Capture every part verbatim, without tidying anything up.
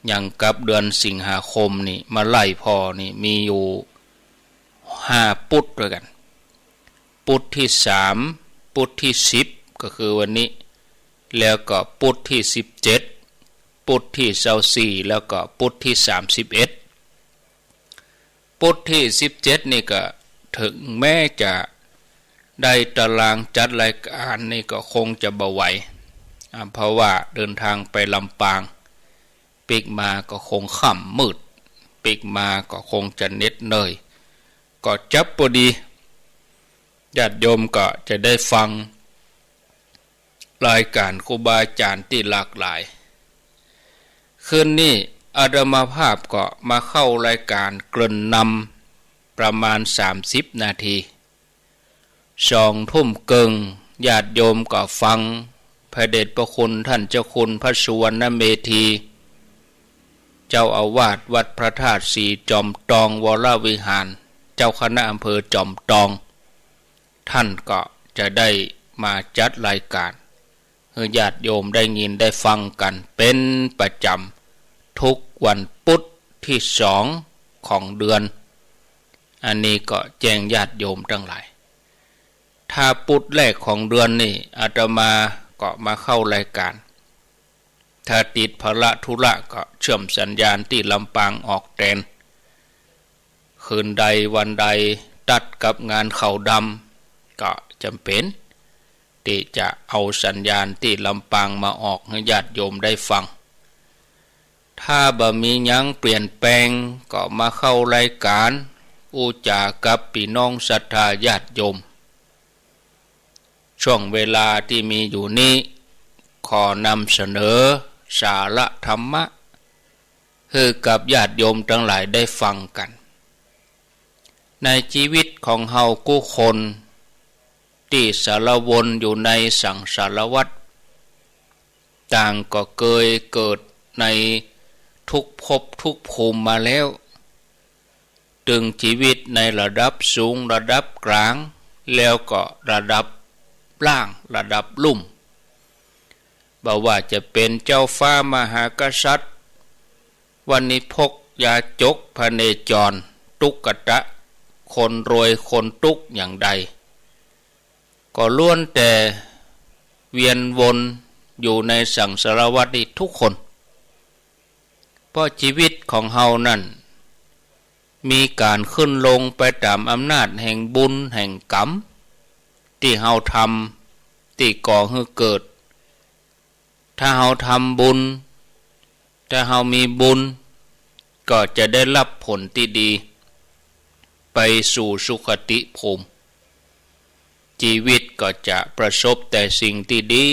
อย่างกับเดือนสิงหาคมนี่ มาไล่ผ่อนี่ มีอยู่ห้าปุธด้วยกั๋น ปุธตี้สาม ปุธตี้สิบ ก็คือวันนี้ แล้วก็ปุธตี้สิบเจ็ด ปุธตี้ซาวสี่ แล้วก็ปุธตี้สามสิบเอ็ด ปุธตี้สิบเจ็ดนี่ก็ เถิงแม้จะได้ตารางจัดรายก๋านนี่ก็คงจะบ่ไหว อ่า เพราะว่าเดินทางไปลำปาง ปิ๊กมาก็คงค่ำมืด ปิ๊กมาก็คงจะเหน็ดเหนื่อย ก็จับพอดี ญาติโยมก็จะได้ฟัง รายก๋านครูบาอาจ๋ารย์ตี้หลากหลาย คืนนี้อาตมาภาพก็มาเข้ารายก๋านเกริ่นนำประมาณสามสิบนาที สองทุ่มเกิ่ง ญาติโยมก็ฟังพระเดชพระคุณท่านเจ้าคุณพระสุวรรณเมธี เจ้าอาวาสวัดพระธาตุสีจอมตองวรวิหาร เจ้าคณะอำเภอจอมตอง ท่านก็จะได้มาจัดรายก๋าน หื้อญาติโยมได้ยินได้ฟังกั๋นเป๋นประจ๋ำ ทุกวันปุธตี้สองของเดือน อันนี้ก็แจ้งญาติโยมตังหลาย ถ้าปุธแรกของเดือนนี่ อาตมาก็มาเข้ารายก๋าน ถ้าติดภาระธุระก็เชื่อมสัญญาณตี้ลำปางออกแตน คืนใดวันใดตัดกับงานเข้าดำ ก็จ๋ำเป๋นตี้จะเอาสัญญาณตี้ลำปางมาออกหื้อญาติโยมได้ฟัง ถ้าบ่มีหยังเปลี่ยนแปลง ก็มาเข้ารายก๋านอู้จ๋ากับปี้น้องศรัทธาญาติโยม ช่วงเวลาตี้มีอยู่นี้ ขอนำเสนอสาระธรรมะ หื้อกับญาติโยมตังหลายได้ฟังกั๋น ในจีวิตของเฮากู้คน ตี้สารวนอยู่ในสังสารวัฏ ต่างก็เกยเกิดในทุกภพทุกภูมิมาแล้ว ตึงจีวิตในระดับสูง ระดับก๋าง แล้วก็ระดับล่าง ระดับลุ่ม บ่ว่าจะเป๋นเจ้าฟ้ามหากษัตริย์ วณิพก ยาจก พเนจร ตุ๊กตะ คนรวยคนตุ๊กข์อย่างใด ก็ล้วนแต่เวียนวนอยู่ในสังสารวัฏนี้ทุกคน เพราะจีวิตของเฮานั้น มีก๋านขึ้นลงไปต๋ามอำนาจแห่งบุญแห่งกรรม ตี้เฮาทำ ตี้ก่อหื้อเกิด ถ้าเฮาทำบุญ ถ้าเฮามีบุญ ก็จะได้ฮับผลตี้ดี ไปสู่สุคติภูมิ จีวิตก็จะประสบแต่สิ่งตี้ดี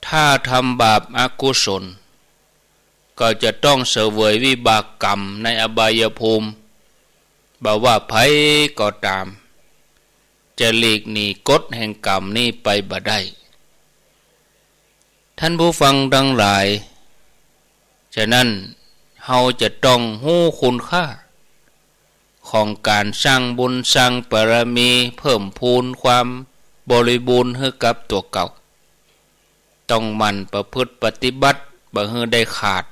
ถ้าทำบาปอกุศล ก็จะต้องเสวยวิบากกรรมในอบายภูมิ บ่ว่าใผก็ต๋าม จะหลีกหนีกฎแห่งกรรมนี้ไปบ่ได้ ท่านผู้ฟังตังหลาย ฉะนั้นเฮาจะต้องฮู้คุณค่าของก๋านสร้างบุญสร้างบารมี เพิ่มพูนความบริบูรณ์หื้อกับตั๋วเก่า ต้องหมั่นประพฤติปฏิบัติบ่หื้อได้ขาด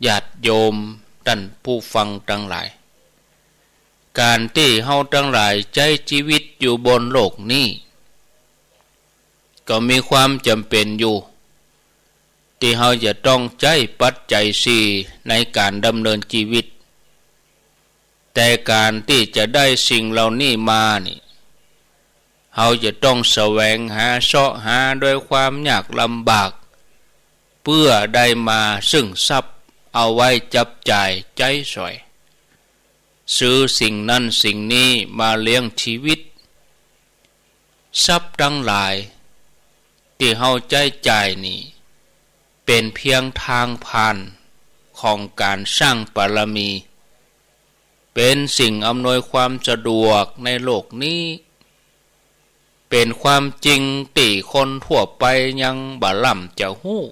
ญาติโยมท่านผู้ฟังตังหลาย ก๋านตี้เฮาตังหลายใจ๊จีวิตอยู่บนโลกนี้ ก็มีความจ๋ำเป๋นอยู่ ตี้เฮาจะต้องใจ๊ปัจจัยสี่ในก๋านดำเนินจีวิต แต่ก๋านตี้จะได้สิ่งเหล่านี้มานี่ เฮาจะต้องแสวงหาเซาะหาด้วยความยากลำบาก เปื้อได้มาซึ่งทรัพย์เอาไว้จับจ่ายใจ๊สอย ซื้อสิ่งนั้นสิ่งนี้มาเลี้ยงจีวิต ทรัพย์ตังหลายตี้เฮาใจ๊จ่ายนี่ เป๋นเปียงตางผ่านของก๋านสร้างบารมี เป๋นสิ่งอำนวยความสะดวกในโลกนี้ เป๋นความจริงตี้คนทั่วไปยังบ่ล่ำจะฮู้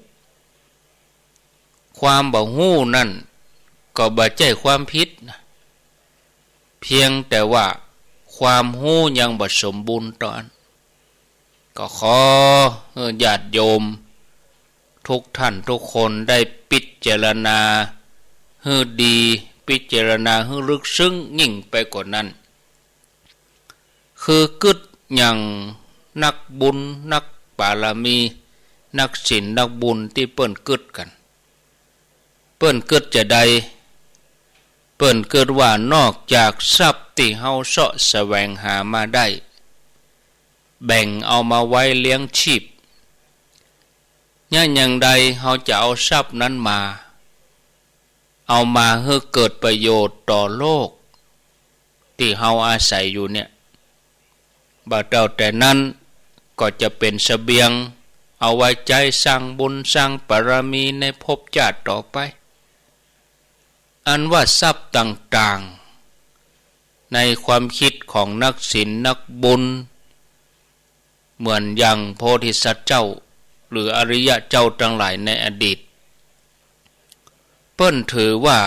ความบ่ฮู้นั้นก็บ่ใจ้ความผิดนะ เปียงแต่ว่าความฮู้ยังบ่สมบูรณ์เต้าอั้น ก็ขอหื้อญาติโยม ทุกท่านทุกคนได้พิจารณาหื้อดี พิจารณาหื้อลึกซึ้งยิ่งไปกว่านั้น คือกึ๊ดอย่างนักบุญนักบารมี นักศีลนักบุญตี้เปิ้นกึ๊ดกั๋น เปิ้นกึ๊ดจาใด เปิ้นกึ๊ดว่านอกจากทรัพย์ตี้เฮาเซาะแสวงหามาได้ แบ่งเอามาไว้เลี้ยงชีพ ยะอย่างใดเฮาจะเอาทรัพย์นั้นมา เอามาหื้อเกิดประโยชน์ต่อโลกตี้เฮาอาศัยอยู่เนี่ย บ่าเต้าแต่นั้นก็จะเป๋นเสบียง เอาไว้ใจ๊สร้างบุญสร้างบารมีในภพจาติต่อไป อันว่าทรัพย์ต่างๆ ในความกึ๊ดของนักศีลนักบุญ เหมือนอย่างโพธิสัตว์เจ้า หรืออริยะเจ้าตังหลายในอดีต เปิ้นถือว่า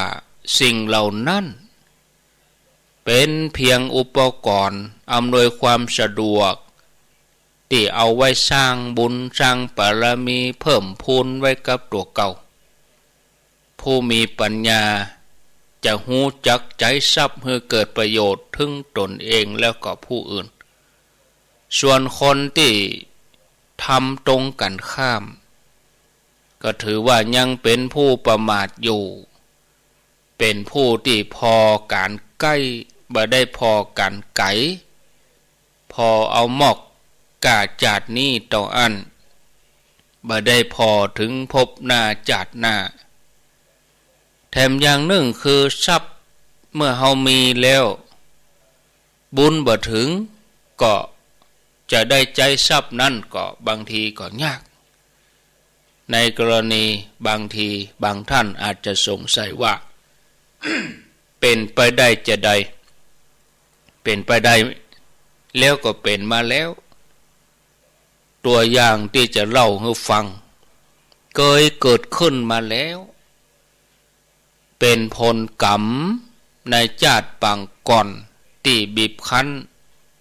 สิ่งเหล่านั้น เป๋นเปียงอุปกรณ์อำนวยความสะดวก ตี้เอาไว้สร้างบุญสร้างบารมีเพิ่มพูนไว้กับตั๋วเก่า ผู้มีปัญญาจะฮู้จักใจ๊ทรัพย์หื้อเกิดประโยชน์เถิงตนเองแล้วก็ผู้อื่น ส่วนคนตี้ทำตรงกั๋นข้าม ก็ถือว่ายังเป๋นผู้ประมาทอยู่ เป๋นผู้ตี้ผ่อก๋านใก้ บ่ได้ผ่อก๋านไก๋ ผ่อเอามอกก้าจาตินี้เต้าอั้น บ่ได้ผ่อเถิงภพหน้าจาติหน้า แถมอย่างนึ่งคือทรัพย์เมื่อเฮามีแล้ว บุญบ่เถิง ก็จะได้ใจ๊ทรัพย์นั้นก็บางทีก็ยาก ในกรณีบางทีบางท่านอาจจะสงสัยว่า เป๋นไปได้จาใด เป๋นไปได้ แล้วก็เป๋นมาแล้ว ตั๋วอย่างตี้จะเล่าหื้อฟัง เกยเกิดขึ้นมาแล้ว เป๋นผลกรรมในจาติปางก่อนตี้บีบคั้น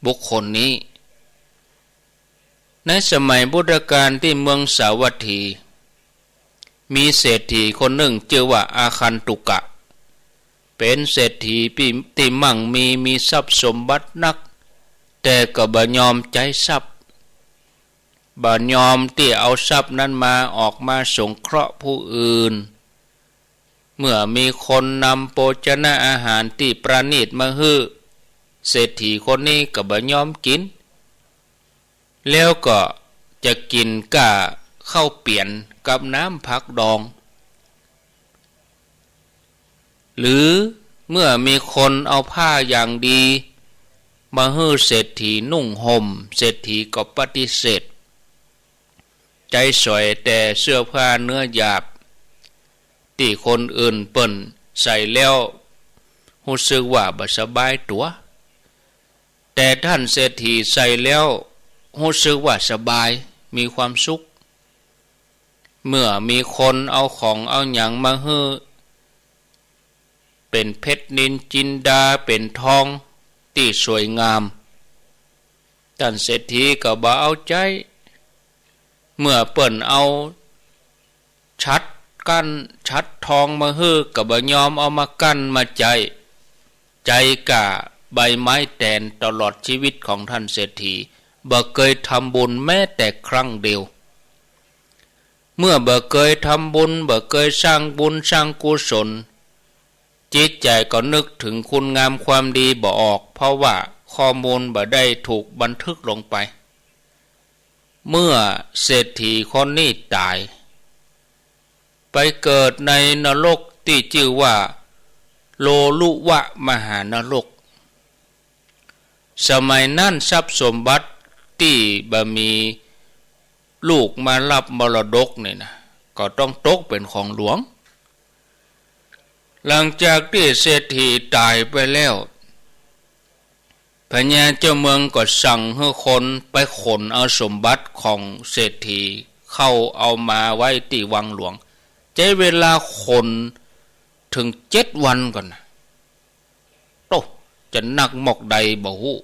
บุคคลนี้ ในสมัยพุทธกาลตี้เมืองสาวัตถี มีเศรษฐีคนนึ่งจื้อว่าอาคันตุกะ เป๋นเศรษฐีตี้ ตี้มั่งมี มีทรัพย์สมบัตินัก แต่ก็บ่ยอมใจ๊ทรัพย์ บ่ยอมตี้เอาทรัพย์นั้นมาออกมาสงเคราะห์ผู้อื่น เมื่อมีคนนำโภชนะอาหารตี้ประณีตมาหื้อ เศรษฐีคนนี้ก็บ่ยอมกิ๋น แล้วก็จะกิ๋นก้าข้าวเปียนกับน้ำผักดอง หรือเมื่อมีคนเอาผ้าอย่างดีมาหื้อเศรษฐีนุ่งห่ม เศรษฐีก็ปฏิเสธ ใจ๊สอยแต่เสื้อผ้าเนื้อหยาบ ตี้คนอื่นเปิ้นใส่แล้วฮู้สึกว่าบ่สบายตั๋ว แต่ท่านเศรษฐีใส่แล้วฮู้สึกว่าสบาย มีความสุข เมื่อมีคนเอาของเอาหยังมาหื้อ เป๋นเพชรนิลจินดา เป๋นทองตี้สวยงาม ต้านเศรษฐีก็บ่เอาใจ๊ เมื่อเปิ้นเอาฉัตรกั้น ฉัตรทองมาหื้อ ก็บ่ยอมเอามากั้นมาใจ๊ ใจ๊ก้าใบไม้แตน ตลอดชีวิตของต้านเศรษฐี บ่เกยทำบุญแม้แต่ครั้งเดียว เมื่อบ่เกยทำบุญ บ่เกยสร้างบุญสร้างกุศล จิตใจ๋ก็นึกเถิงคุณงามความดีบ่ออก เพราะว่าข้อมูลบ่ได้ถูกบันทึกลงไป เมื่อเศรษฐีคนนี้ต๋าย ไปเกิดในนรกตี้จื้อว่า โลลุวะมหานรก สมัยนั้นทรัพย์สมบัติตี้บ่มีลูกมาฮับมรดกนี่นะ ก็ต้องตกเป๋นของหลวง หลังจากตี้เศรษฐีต๋ายไปแล้ว พญาเจ้าเมืองก็สั่งหื้อคนไปขนเอาสมบัติของเศรษฐีเข้าเอามาไว้ตี้วังหลวง ใจ๊เวลาขนเถิงเจ็ดวันก่อนนะ โต้ จะนักมอกใดบ่ฮู้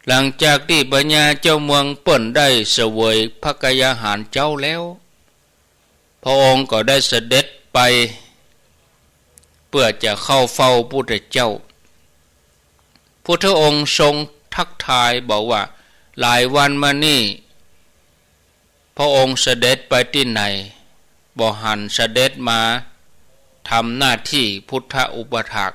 หลังจากตี้พญาเจ้าเมืองเปิ้นได้เสวยภักกายาหารเจ๊าแล้ว พระองค์ก็ได้เสด็จไปเพื่อจะเข้าเฝ้าพุทธเจ้า พุทธองค์ทรงทักทายบอกว่า หลายวันมานี่ พระองค์เสด็จไปตี้ไหน บ่หันเสด็จมาทำหน้าที่พุทธอุปัฏฐาก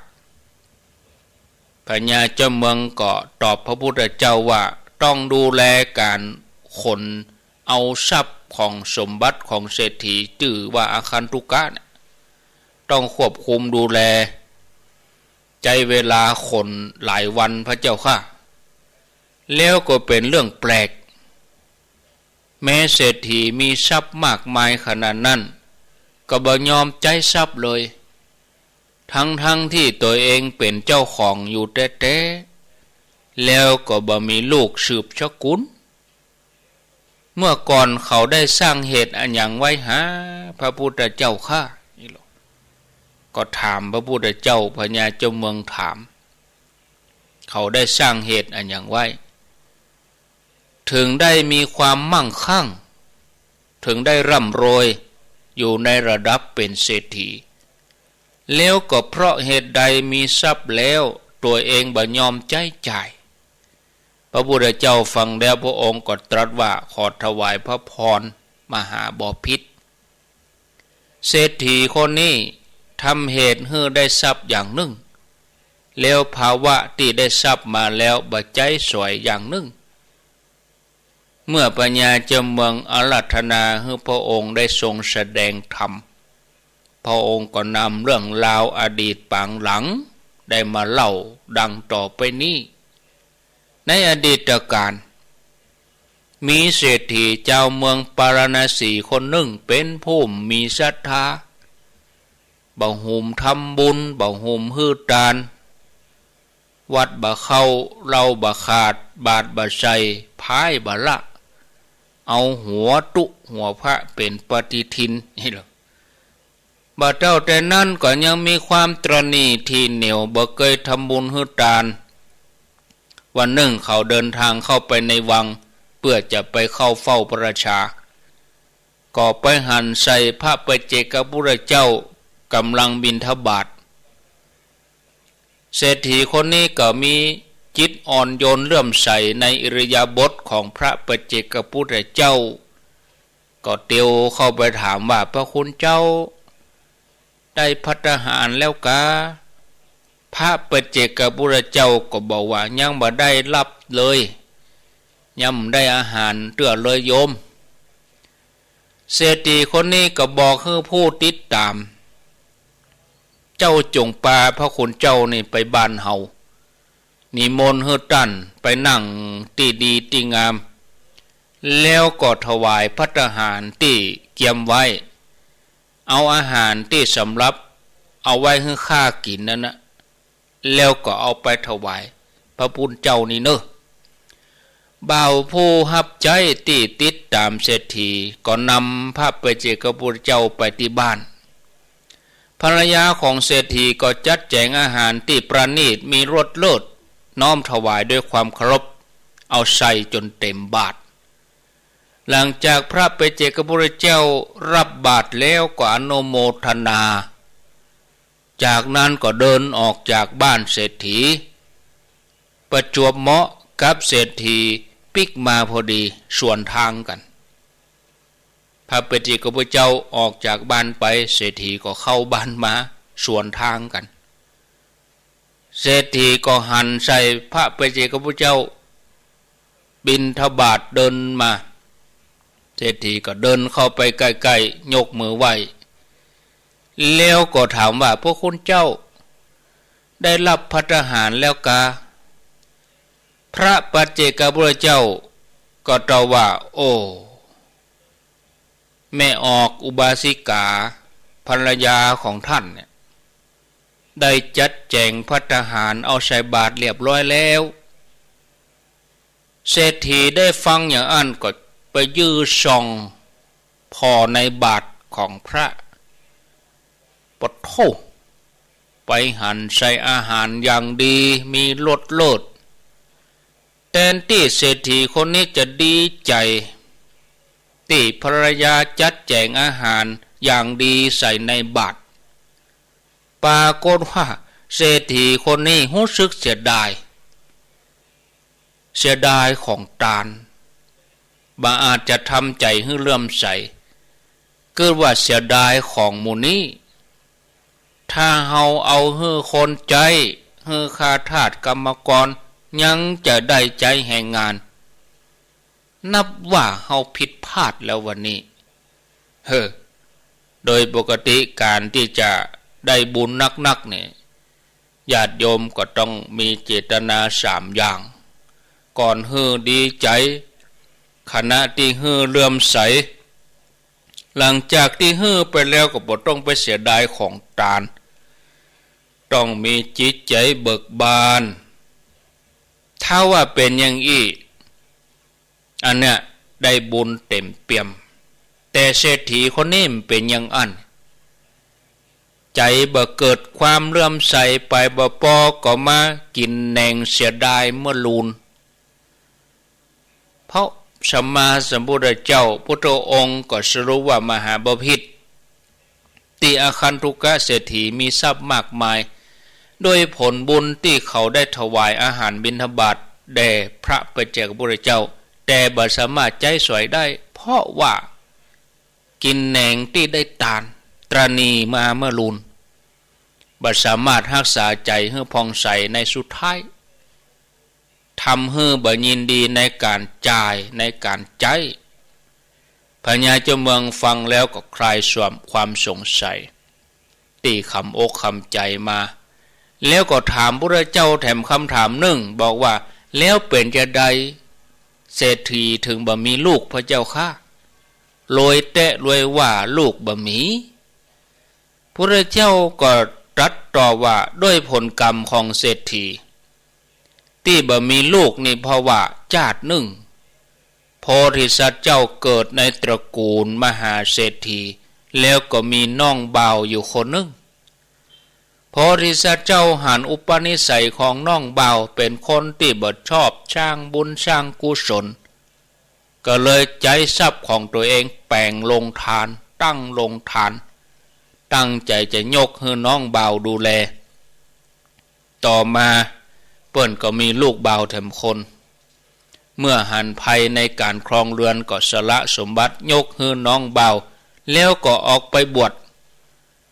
พญาเจ้าเมืองก็ตอบพระพุทธเจ้าว่า ต้องดูแลก๋านขนเอาทรัพย์ของสมบัติของเศรษฐีจื้อว่าอาคันตุกะเนี่ย ต้องควบคุมดูแล ใจ๊เวลาขนหลายวันพระเจ้าข้า แล้วก็เป๋นเรื่องแปลก แม้เศรษฐีมีทรัพย์มากมายขนาดนั้น ก็บ่ยอมใจ๊ทรัพย์เลย ทั้งๆ ตี้ตั๋วเองเป๋นเจ้าของอยู่แต๊ๆ แล้วก็บ่มีลูกสืบสกุล เมื่อก่อนเขาได้สร้างเหตุอะหยังไว้หา พระพุทธเจ้าข้า ก็ถามพระพุทธเจ้า พญาเจ้าเมืองถาม เขาได้สร้างเหตุอะหยังไว้ ถึงได้มีความมั่งคั่ง ถึงได้ร่ำรวยอยู่ในระดับเป๋นเศรษฐี แล้วก็เพราะเหตุใดมีทรัพย์แล้วตั๋วเองบ่ยอมใจ๊จ่าย พระพุทธเจ้าฟังแล้วพระองค์ก็ตรัสว่า ขอถวายพระพรมหาบพิตร เศรษฐีคนนี้ทำเหตุหื้อได้ทรัพย์อย่างนึ่ง แล้วภาวะตี้ได้ทรัพย์มาแล้วบ่ใจ๊สวยอย่างนึ่ง เมื่อพญาเจ้าเมืองอาราธนาหื้อพระองค์ได้ทรงแสดงธรรม พระองค์ก็นำเรื่องราวอดีตปางหลังได้มาเล่าดังต่อไปนี้ ในอดีตกาล มีเศรษฐีจาวเมืองปาราณสีคนนึ่งเป๋นผู้มีศรัทธา บ่หุมทำบุญ บ่หุมหื้อตาน วัดบ่เข้า เหล้าบ่ขาด บาตรบ่ใส่ พายบ่ละ เอาหัวตุ๊หัวพระเป๋นปฏิทิน นี่แหละ บ่เต้าแต่นั้นก็ยังมีความตระหนี่ถี่เหนี่ยว บ่เกยทำบุญหื้อตาน วันนึ่งเขาเดินทางเข้าไปในวัง เปื้อจะไปเข้าเฝ้าพระราชา ก็ไปหันใส่พระปัจเจกพุทธเจ้าก่ำลังบิณฑบาต เศรษฐีคนนี้ก็มีจิตอ่อนโยนเลื่อมใสในอิริยาบถของพระปัจเจกพุทธเจ้า ก็เตียวเข้าไปถามว่า พระคุณเจ้า ได้ภัตตาหารแล้วกา พระปัจเจกพุทธเจ้าก็บอกว่า ยังบ่ได้ฮับเลย ยังบ่ได้อาหารเตื้อเลยโยม เศรษฐีคนนี้ก็บอกหื้อผู้ติดต๋าม เจ้าจงปาพระคุณเจ้านี่ไปบ้านเฮา นิมนต์หื้อต้านไปนั่งตี้ดีตี้งาม แล้วก็ถวายภัตตาหารตี้เกียมไว้ เอาอาหารตี้สำรับเอาไว้หื้อข้ากิ๋นนั้นนะ แล้วก็เอาไปถวายพระพุทธเจ้านี่เน่อ บ่าวผู้ฮับใจ๊ตี้ติดต๋ามเศรษฐีก็นำพระปัจเจกพุทธเจ้าไปตี้บ้าน ภรรยาของเศรษฐีก็จัดแจ๋งอาหารตี้ประณีตมีรสเลิศ น้อมถวายด้วยความเคารพ เอาใส่จ๋นเต๋มบาตร หลังจากพระปัจเจกพุทธเจ้าฮับบาตรแล้วก็อนุโมทนา จากนั้นก็เดินออกจากบ้านเศรษฐี ประจวบเหมาะกับเศรษฐีปิ๊กมาพอดี สวนตางกั๋น พระปัจเจกพุทธเจ้าออกจากบ้านไป เศรษฐีก็เข้าบ้านมา สวนตางกั๋น เศรษฐีก็หันใส่พระปัจเจกพุทธเจ้าบิณฑบาตเดินมา เศรษฐีก็เดินเข้าไปใก้ๆ ยกมือไหว้ แล้วก็ถามว่า พระคุณเจ้า ได้ฮับภัตตาหารแล้วกา พระปัจเจกพุทธเจ้าก็ตอบว่า โอ้ แม่ออกอุบาสิกา ภรรยาของต้านเนี่ย ได้จัดแจ๋งภัตตาหารเอาใส่บาตรเรียบร้อยแล้ว เศรษฐีได้ฟังอย่างอั้นก็ไปยื้อส่องผ่อในบาตรของพระ ปะโถ ไปหันใส่อาหารอย่างดี มีรสเลิศ แตนตี้เศรษฐีคนนี้จะดีใจ๋ ตี้ภรรยาจัดแจ๋งอาหาร อย่างดีใส่ในบาตร ปรากฏว่าเศรษฐีคนนี้ฮู้สึกเสียดาย เสียดายของตาน บ่อาจจะทำใจ๋หื้อเลื่อมใส กึ๊ดว่าเสียดายของหมู่นี้ ถ้าเฮาเอาหื้อคนใจ๊ หื้อข้าทาสกรรมกร ยังจะได้ใจ๊แฮงงาน นับว่าเฮาผิดพลาดแล้ววันนี้ เฮ้อ โดยปกติก๋านตี้จะได้บุญนักๆ เนี่ย ญาติโยมก็ต้องมีเจตนาสามอย่าง ก่อนหื้อดีใจ๋ ขณะตี้หื้อเลื่อมใส หลังจากตี้หื้อไปแล้วก็บ่ต้องไปเสียดายของตาน ต้องมีจิตใจ๋เบิกบาน ถ้าว่าเป๋นอย่างอี้ อันเนี้ยได้บุญเต๋มเปี่ยม แต่เศรษฐีคนนี้มันเป๋นอย่างอั้น ใจ๋บ่เกิดความเลื่อมใส ไปบ่ปอก็มากิ๋นแหนงเสียดายเมื่อลูน เพราะสัมมาสัมพุทธเจ้าพุทธองค์ก็สรุปว่ามหาบพิตร ตี้อาคันตุกะเศรษฐีมีทรัพย์มากมาย ด้วยผลบุญตี้เขาได้ถวายอาหารบิณฑบาตแด่พระปัจเจกพุทธเจ้า แต่บ่สามารถใจ๊สอยได้ เพราะว่ากิ๋นแหนงตี้ได้ตานตราณีมาเมื่อลูน บ่สามารถฮักษาใจ๋หื้อผ่องใส ในสุดท้าย ทำหื้อบ่ยินดีในก๋านจ่าย ในก๋านใจ๊ พญาเจ้าเมืองฟังแล้วก็คลายความสงสัย ตี้คำอกคำใจ๋มา แล้วก็ถามพุทธเจ้าแถมกำถามนึ่ง บอกว่า แล้วเป๋นจาใดเศรษฐีเถิงบ่มีลูกพระเจ้าข้า รวยแต๊รวยว่าลูกบ่มี พุทธเจ้าก็ตรัสตอบว่า ด้วยผลกรรมของเศรษฐี ตี้บ่มีลูกนี่เพราะว่าจาตินึ่ง โพธิสัตว์เจ้าเกิดในตระกูลมหาเศรษฐี แล้วก็มีน้องบ่าวอยู่คนนึ่ง โพธิสัตว์เจ้าหันอุปนิสัยของน้องบ่าวเป๋นคนตี้บ่ชอบสร้างบุญสร้างกุศล ก็เลยใจ๊ทรัพย์ของตั๋วเองแป๋งโรงตาน ตั้งโรงตาน ตั้งใจ๋จะยกหื้อน้องบ่าวดูแล ต่อมาเปิ้นก็มีลูกบ่าวแถมคน เมื่อหันภัยในก๋านครองเฮือนก็สละสมบัติยกหื้อน้องบ่าว แล้วก็ออกไปบวช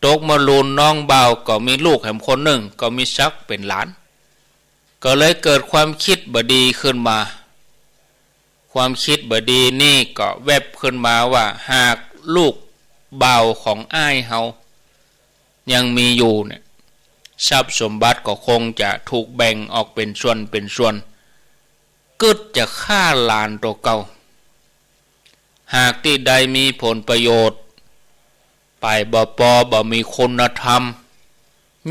ตกมาลูนน้องบ่าวก็มีลูกแหมคนนึ่ง ก็มีศักดิ์เป๋นหลาน ก็เลยเกิดความกึ๊ดบ่ดีขึ้นมา ความกึ๊ดบ่ดีนี่ก็แวบขึ้นมาว่า หากลูกบ่าวของอ้ายเฮายังมีอยู่เนี่ย ทรัพย์สมบัติก็คงจะถูกแบ่งออกเป๋นส่วนเป๋นส่วน กึ๊ดจะฆ่าหลานตั๋วเก่า หากตี้ใดมีผลประโยชน์ ไปบ่ปอบ่มีคุณธรรม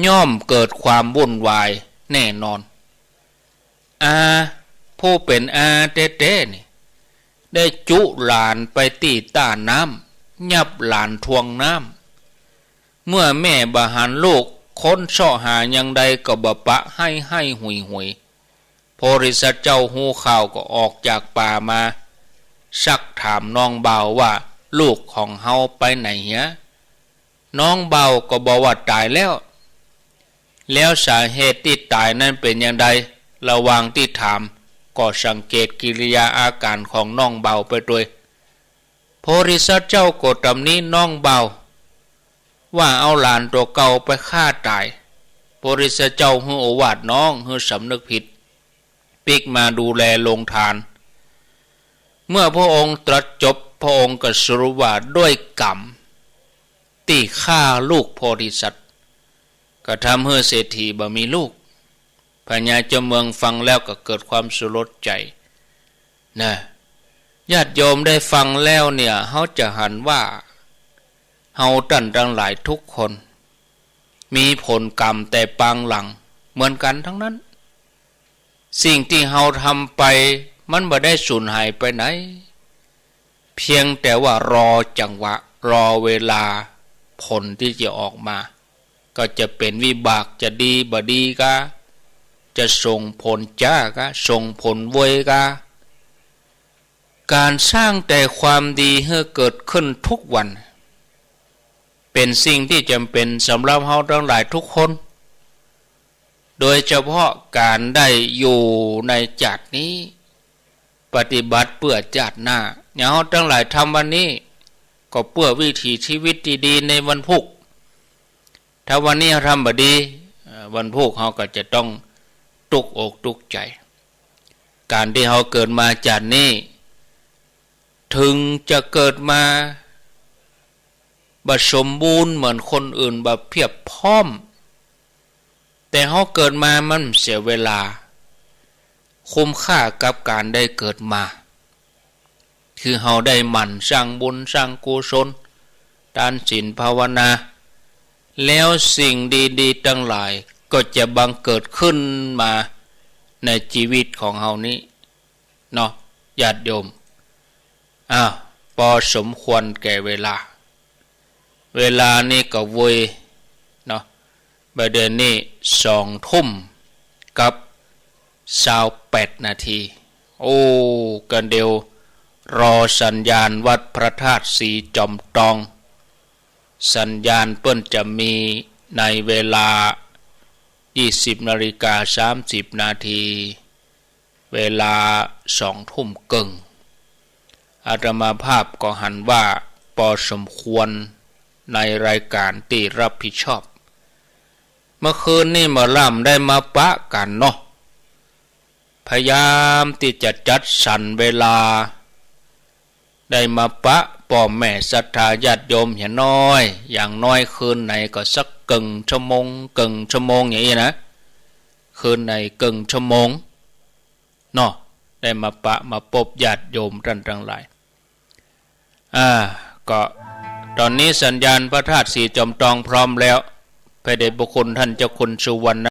ย่อมเกิดความวุ่นวายแน่นอน อา ผู้เป๋นอาแต๊ๆ นี่ ได้จุหลานไปตี้ต้าน้ำ ยับหลานถ่วงน้ำ เมื่อแม่บ่หันลูก ค้นเซาะหาอย่างใดก็บ่ปะ ไห้ๆ หุยๆ โพธิสัตว์เจ้าฮู้ข่าวก็ออกจากป่ามา ซักถามน้องบ่าวว่า ลูกของเฮาไปไหนเหีย น้องบ่าวก็บอกว่าต๋ายแล้ว แล้วสาเหตุตี้ต๋ายนั้นเป๋นอย่างใด ระหว่างตี้ถามก็สังเกตกิริยาอาก๋ารของน้องบ่าวไปตวย โพธิสัตว์เจ้าก็ตำหนิน้องบ่าว ว่าเอาหลานตั๋วเก่าไปฆ่าต๋าย โพธิสัตว์เจ้าหื้อโอวาทน้องหื้อสำนึกผิด ปิ๊กมาดูแลโรงตาน เมื่อพระองค์ตรัสจบ พระองค์ก็สรุปว่าด้วยกรรมตี้ฆ่าลูกโพธิสัตว์ ก็ทำหื้อเศรษฐีบ่มีลูก พญาเจ้าเมืองฟังแล้วก็เกิดความสลดใจ๋ นะ ญาติโยมได้ฟังแล้วเนี่ย เฮาจะหันว่า เฮาต้านตังหลายทุกคน มีผลกรรมแต่ปางหลังเหมือนกั๋นตังนั้น สิ่งตี้เฮาทำไปมันบ่ได้สูญหายไปไหน เพียงแต่ว่ารอจังหวะ รอเวลา ผลตี้จะออกมา ก็จะเป๋นวิบาก จะดีบ่ดีกา จะส่งผลจ๊ากา ส่งผลเวยกา ก๋านสร้างแต่ความดีหื้อเกิดขึ้นทุกวัน เป๋นสิ่งตี้จ๋ำเป๋นสำหรับเฮาตังหลายทุกคน โดยเฉพาะก๋านได้อยู่ในจาตินี้ ปฏิบัติเปื้อจาติหน้า อย่างเฮาตังหลายทำวันนี้ ก็เปื้อวิถีชีวิตตี้ดีในวันพูก ถ้าวันนี้เฮาทำบ่ดี เอ่อ วันพูกเฮาก็จะต้องตุ๊กอกตุ๊กใจ๋ ก๋านตี้เฮาเกิดมาจาตินี้ เถิงจะเกิดมาบ่สมบูรณ์เหมือนคนอื่น บ่เพียบพร้อม แต่เฮาเกิดมามันเสียเวลา คุ้มค่ากับก๋านได้เกิดมา คือเฮาได้หมั่นสร้างบุญสร้างกุศล ตานศีลภาวนา แล้วสิ่งดีๆ ตังหลายก็จะบังเกิดขึ้นมาในจีวิตของเฮานี้เนาะ ญาติโยม อ้าว ปอสมควรแก่เวลา เวลานี้ก็เวยเนาะ บ่าเดี่ยวนี้สองทุ่มกับซาวแปดนาที โอ้ กั๋นเดียวรอสัญญาณวัดพระธาตุสีจอมตอง สัญญาณเปิ้นจะมีในเวลายี่สิบนาฬิกาสามสิบนาที เวลาสองทุ่มเกิ่ง อาตมาภาพก็หันว่าปอสมควรในรายก๋านตี้รับผิดชอบ เมื่อคืนนี้หมอลำได้มาปะกั๋นเนาะ พยายามตี้จะจัดสรรเวลา ได้มาปะป้อแม่ศรัทธาญาติโยมเหียน้อย อย่างน้อยคืนไหนก็สักเกิ่งชั่วโมง เกิ่งชั่วโมงอย่างนี้นะ คืนไหนเกิ่งชั่วโมงเนาะ ได้มาปะมาปบญาติโยมต้านตังหลาย อ่า ก็ต๋อนนี้สัญญาณพระธาตุสีจอมตองพร้อมแล้ว พระเดชพระคุณต้านเจ้าคุณสุวรรณ